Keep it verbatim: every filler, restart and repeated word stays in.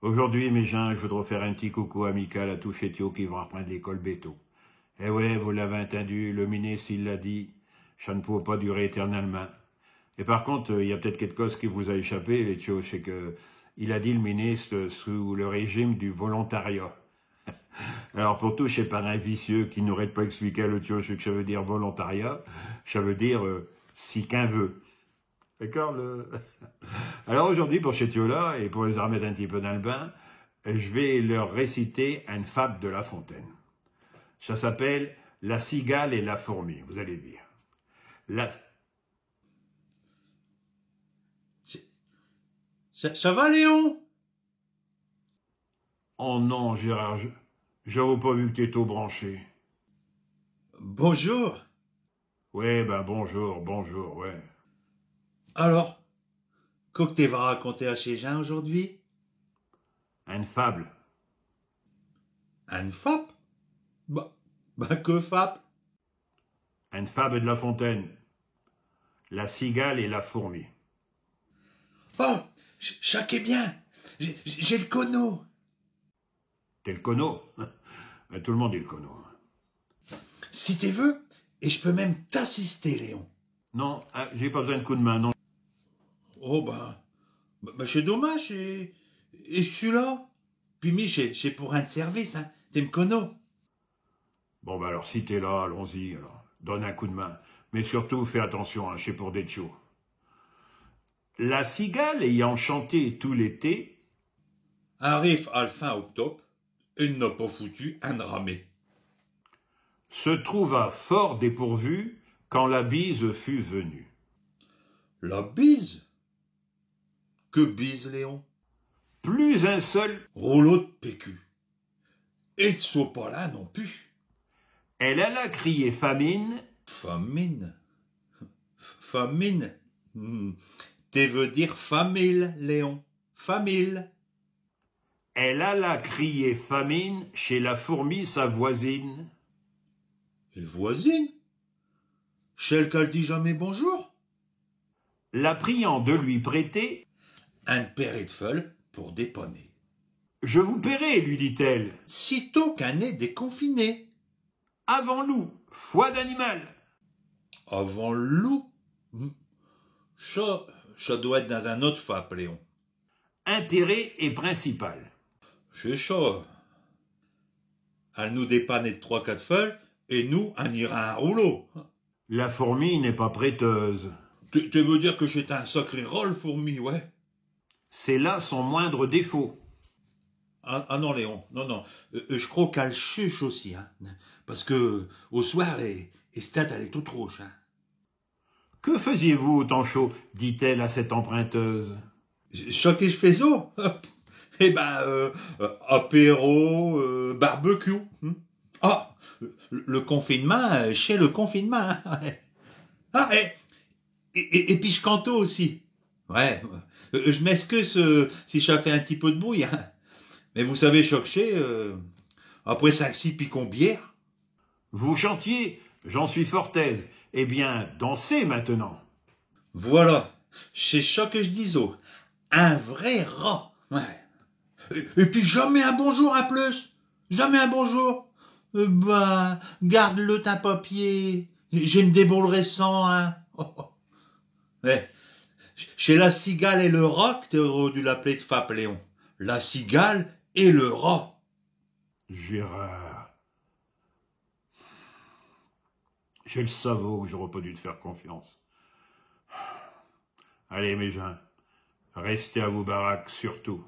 Aujourd'hui, mes gins, j'voudros faire un tiot coucou amical à tous chés tiots qui vont arprinde l'école bétôt. Eh ouais, vous l'avez intindu, le ministre, i l'a dit, cha n'pouvot pas durer éternellemint. Et par conte, euh, i a p't-ête quèque cosse qui vous a échappé, les tiots, ch'est que il a dit, le ministre, euh, sous le régime du volontariat. Alors, pour tous chés parints vicieux qui n'aurottent pas expliqué à leu tiot ch'que cha veut dire volontariat, cha veut dire, euh, si qu'in veut. D'accord, le... Alors aujourd'hui, pour chés tiots-là, et pour les armette un tiot peu dins l'bain, j'vas leu réciter eune fable de La Fontaine. Cha s'appelle La cigale et la fourmi, vous allez vir. La... Cha, cha va, Léon ? Oh non, Gérard, je, j'avos pas vu que t'étos branché. Bonjour. Ouais, ben bonjour, bonjour, ouais. Alors, quo qu'te vas raconter à chés gins aujourd'hui ? Eune fable. Eune fable ? Bah, bah, qué fable ? Eune fable de La Fontaine. La cigale et la fourmi. Oh, ch-, cha quo qu'est bien. J'ai, j'ai l'connos. Te l'connos ? Tout l'monde i l'connot. Si te veux, et j'peux même t'assister, Léon. Non, hein, j'ai pas b'soin d'coup d'main, non. Oh ben, ben, ben, ch'est dommache, et, et ch'ti-là ? Pis mi, ch'est, ch'est pour rinde service, hein, te m'connos. Bon, ben alors, si t'es là, allons-y, alors. Donne un coup d'main. Mais surtout, fais attintion, hein, ch'est pour des tiots. La cigale ayant chanté tout l'été, arrive à l'fin octobe, et n'a pas foutu eune ramée. Se trouva fort dépourvue quand la bise fut venue. La bise ? Qué bise, Léon ? Plus un seul rouleau d'P Q. Et d'sot pas-là non pus. Elle alla crier famine. Famine ? Famine ? Hmm. Te veux dire famille, Léon. Famille. Elle alla crier famine chez la fourmi, sa voisine. Eune voisine ? Chelle qu'all' dit jamais bonjour ? La priant de lui prêter eune paire ed feulles pour dépanner. Je vous paierai, lui dit-elle, sitôt qu'in est déconfinés. Avant l'oût, foi d'animal. Avant l'oût ? Hmm. Cha, cha dot ête dins eune aute fable, Léon. Intérêt et principal. Ch'est cha. All' nous dépanne ed tros, quate feulles, et nous, in y rind un rouleau. La fourmi n'est pas prêteuse. Te, te veux dire que ch'est un sacré rat, l'fourmi, ouais. C'est là son moindre défaut. Ah, ah non, Léon, non, non. Euh, euh, j'cros qu'all' chuche aussi, hein. Parce que, au soir, es, es tête, all' est toute rouche, hein. Que faisiez-vous au temps chaud ? Dit-elle à cette emprunteuse. Cha que j'faisos ? Eh ben, euh, euh, apéro, euh, barbecue. Hmm. Ah, le, le confinemint, euh, ch'est le confinemint, hein. Ah, et, et, et, et pis j'cantos aussi. Ouais, euh, j'm'excuse, euh, si cha fait un tiot peu d'bruit, hein. Mais vous savez cha que ch'est, euh, après chinq, six picons bière, vous chantiez, j'en suis fort aise. Eh bien, dansez maintenant. Voilà, ch'est cha que j'disos. Un vrai rat. Ouais. Et, et pis jamais un bonjour in plus. Jamais un bonjour. Eh ben, garde-le, tin papier. J'me débrouillerai sans, hein. Ouais. Ch'est la cigale et le rat que t'aros dû l'appeler, t'fable, Léon. La cigale et le rat. Gérard. Je l'savos que j'aros pas dû t'faire confiance. Allez, mes gins, restez à vos baraques surtout.